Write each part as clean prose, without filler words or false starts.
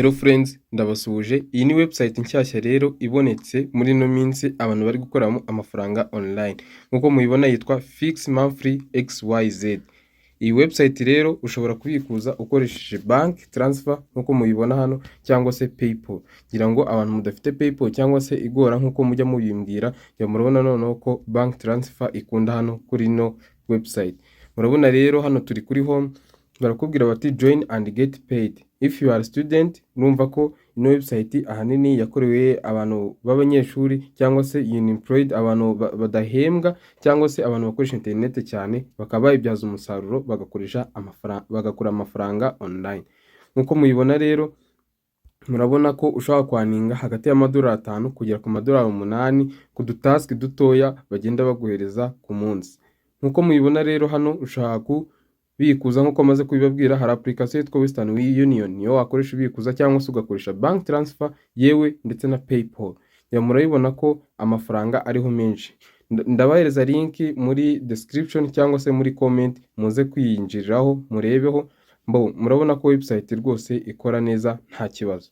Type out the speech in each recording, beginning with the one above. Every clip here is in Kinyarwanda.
Hello friends, ndabasuhuje. Iyi ni website nshyashya rero ibonetse muri ino minsi abantu bari gukoramo amafaranga online. Nk'uko mubibona, yitwa Fix Monthly XYZ. Iyi website rero ushobora kubikuza ukoresheje bank transfer nk'uko mubibona hano, cyangwa se PayPal. Ngira ngo abantu mudafite PayPal cyangwa se igora nk'uko mujya mubimbwira, ya murabona noneho ko bank transfer ikunda hano kuri ino website. Murabona rero hano turi kuri home, barakubwira bati "Join and get paid if you are student". Urumva ko ino website ahanini yakorewe abantu b'abanyeshuri cyangwa se unemployed, abantu badahembwa, cyangwa se abantu bakoresha internet cyane bakaba bayibyaza umusaruro, bagakoresha amafaranga, bagakura amafaranga online. Nk'uko mubibona rero, murabona ko ushobora kwaninga hagati y'amadolari 5 kugera ku madolari 8 ku dutask dutoya bagenda baguhereza ku munsi. Nk'uko mubibona rero, hano ushobora kubikuza nk'uko maze kubibabwira. Hari application yitwa Western Union, niyo wakoresha ubikuza, cyangwa se ugakoresha bank transfer, yewe ndetse na PayPal. Ya, murabibona ko amafaranga ariho menshi. Ndabahereza link muri description cyangwa se muri comment, muze kwiyinjiriraho murebeho. Mbo murabona ko website rwose ikora neza, nta kibazo.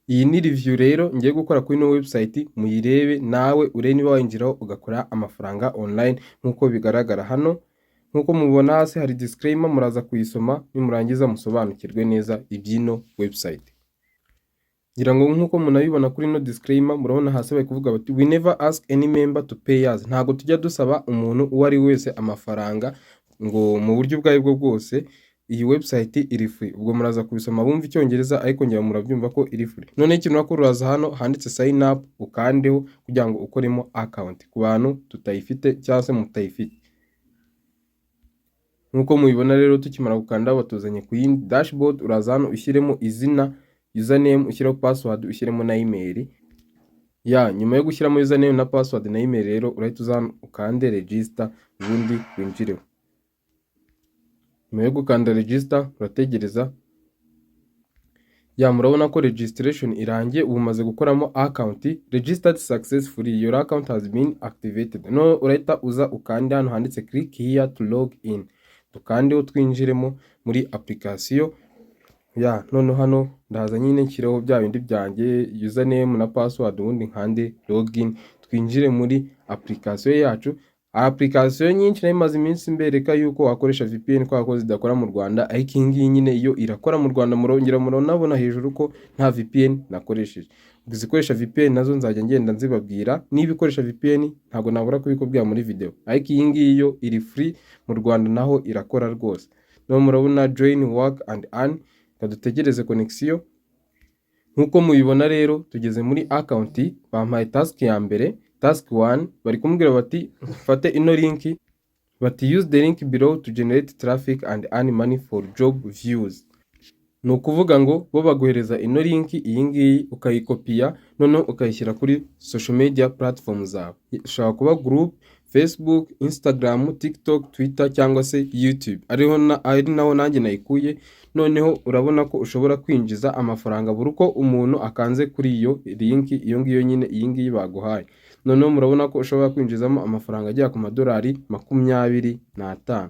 Iyi ni review rero ngiye gukora kuri ino website, muyirebe nawe urebe niba wayinjiraho ugakora amafaranga online nk'uko bigaragara hano. Nk'uko mubibona, hasi hari disclaimer, muraza kuyisoma nimurangiza musobanukirwe neza iby'ino website. Ngira ngo nk'uko munabibona kuri ino disclaimer, murabona hasi bari kuvuga bati "We never ask any member to pay us". Ntabwo tujya dusaba umuntu uwo ari we wese amafaranga ngo mu buryo ubwo aribwo bwose. Iyi website iri free. Ubwo muraza kubisoma bumva Icyongereza, ariko ngira ngo murabyumva ko iri free. Noneho ikintu urakora, uraza hano handitse sign up, ukandeho kugira ngo ukoremo account ku bantu tutayifite cyangwa se mutayifite. Nk'uko mubibona rero, tukimara gukanda batuzanye ku yindi dashboard. Uraza hano ushyiremo izina, username, ushyireho password, ushyiremo na email. Ya, nyuma yo gushyiramo username na password na email rero, urahita uza hano ukande register, ubundi winjireho. Nyuma yo gukanda register urategereza. Ya, murabona ko registration irangiye, ubu umaze gukoramo account. "Registered successfully, your account has been activated." No urahita uza ukande hano handitse "Click here to log in". Dukandeho twinjiremo muri application. Ya, none hano ndaza nyine nshyireho bya bindi byanjye, username na password, ubundi nkande login, twinjire muri application yacu. Application nyinshi nayo imaze iminsi mbereka yuko wakoresha VPN kubera ko zidakora mu Rwanda, ariko iyi ngiyi nyine yo irakora mu Rwanda. Murongera muranabona hejuru ko nta VPN nakoresheje. Izikoresha VPN nazo nzajya ngenda nzibabwira. Niba ikoresha VPN ntabwo nabura kubikubwira muri video, ariko iyi ngiyi yo iri free, mu Rwanda naho irakora rwose. No murabona "Join, work and earn". Reka dutegereze connection. Nk'uko mubibona rero, tugeze muri account, bampaye task ya mbere, task 1. Bari kumbwira bati mfate ino link, bati "Use the link below to generate traffic and earn money for job views". Ni ukuvuga ngo bo baguhereza ino link, iyi ngiyi, ukayikopiya, noneho ukayishyira kuri social media platform zawe. Ishobora kuba group, Facebook, Instagram, TikTok, Twitter cyangwa se YouTube, ariho na, ari naho nanjye nayikuye. Noneho urabona ko ushobora kwinjiza amafaranga buri uko umuntu akanze kuri iyo link, iyo ngiyo nyine, iyi ngiyi baguhaye. Noneho murabona ko ushobora kwinjizamo amafaranga agera ku madolari 25.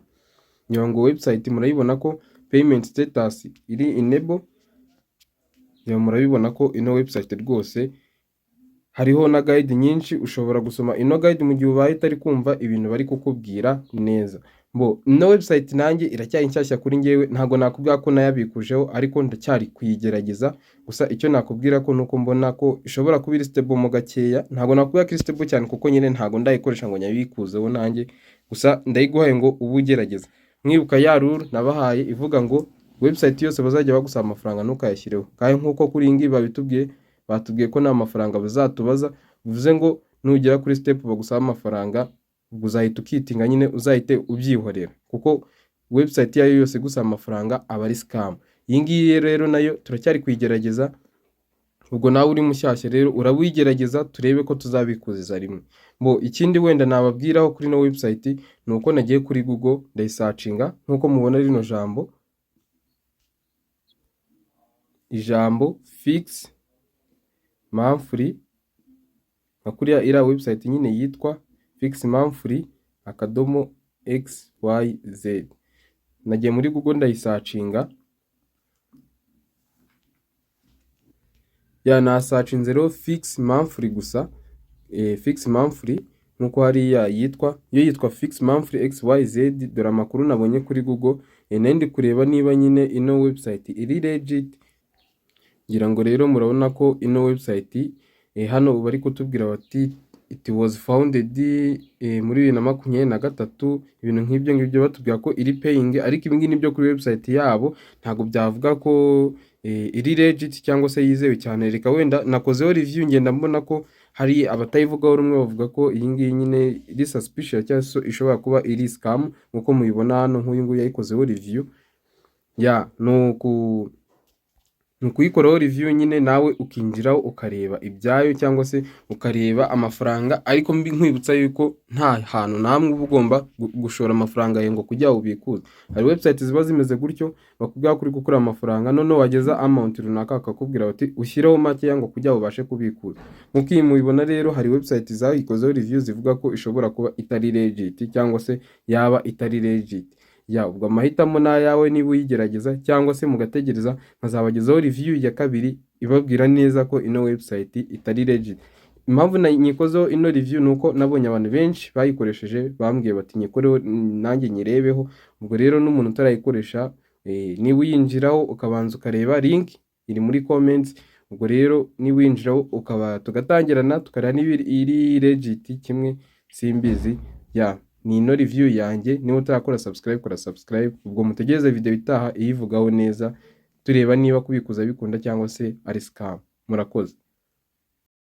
Ngira ngo website murayibona ko payment status iri enable. Ngira murabibona ko ino website rwose hariho na guide nyinshi. Ushobora gusoma ino guide mu gihe ubaye utari kumva ibintu bari kukubwira neza. Bo ino website nanjye iracyari nshyashya kuri njyewe, ntabwo nakubwira ko nayabikujeho, ariko ndacyari kuyigerageza. Gusa icyo nakubwira ko nuko mbona ko ishobora kuba iri stable mo gakeya. Ntabwo nakubwira ko iri stable cyane kuko nyine ntabwo ndayikoresha ngo nyabikuzeho nanjye. Gusa ndayiguhaye ngo ube ugerageza. Mwibuka ya rule nabahaye ivuga ngo website yose bazajya bagusaba amafaranga ntukayashyireho. Kandi nk'uko kuri iyi ngiyi babitubwiye, batubwiye ko nta mafaranga bazatubaza, bivuze ngo nugera kuri step bagusaba amafaranga, ubwo uzahita ukitinga nyine, uzahite ubyihorera, kuko website iyo ari yo yose igusaba amafaranga aba ari scam. Iyi ngiyi rero nayo turacyari kuyigerageza. Ubwo nawe uri mushyashya rero uraba uyigerageza, turebe ko tuzabikuziza rimwe. Bo ikindi wenda nababwiraho kuri ino website ni uko nagiye kuri Google ndayisearchinga. Nk'uko mubona rino jambo, ijambo Fix Monthly, nka kuriya iriya website nyine yitwa fixmonthly.xyz, nagiye muri Google ndayisearchinga. Ya, nasearchinze rero Fix Monthly gusa, Fix Monthly nkuko hariya yitwa, yo yitwa Fix Monthly XYZ. Dore amakuru nabonye kuri Google. Nari ndi kureba niba nyine ino website iri legit. Ngira ngo rero murabona ko ino website, hano bari kutubwira bati "It was founded muri 2023", ibintu nk'ibyo ngibyo, batubwira ko iri paying. Ariko ibi ngibi ni byo kuri website yabo, ntabwo byavuga ko iri legit cyangwa se yizewe cyane. Reka wenda nakozeho review, ngenda mbona ko hari abatayivugaho rumwe, bavuga ko iyi ngiyi nyine iri suspicious cyangwa se ishobora kuba iri scam, nk'uko mubibona hano, nk'uyu nguyu yayikozeho review. Ya, ni ukuyikoraho review nyine, nawe ukinjiraho ukareba ibyayo cyangwa se ukareba amafaranga. Ariko mbi nkwibutsa yuko nta hantu namwe uba ugomba gushora amafaranga yawe ngo kugira ngo ubikuze. Hari website ziba zimeze gutyo, bakubwira ko uri gukora amafaranga, noneho wageza amount runaka bakakubwira bati ushyireho makeya ngo kugira ngo ubashe kubikuza. Nk'uko iyi mubibona rero, hari website zayikozeho review zivuga ko ishobora kuba itari legit cyangwa se yaba itari legit. Ya, ubwo amahitamo ni ayawe, niba uyigerageza cyangwa se mugategereza nkazabagezaho review ya kabiri ibabwira neza ko ino website itari legit. Impamvu nyikozeho ino review ni uko nabonye abantu benshi bayikoresheje bambwiye bati nyikoreho nanjye nyirebeho. Ubwo rero n'umuntu utarayikoresha, niba uyinjiraho ukabanza ukareba link iri muri comments. Ubwo rero niba uyinjiraho ukaba tugatangirana tukareba niba iri legit kimwe, simbizi. Ya, ni ino review yanjye. Niba utarakora subscribe, kora subscribe. Ubwo mutegereze video itaha iyivugaho neza, tureba niba kubikuza bikunda cyangwa se ari scam. Murakoze.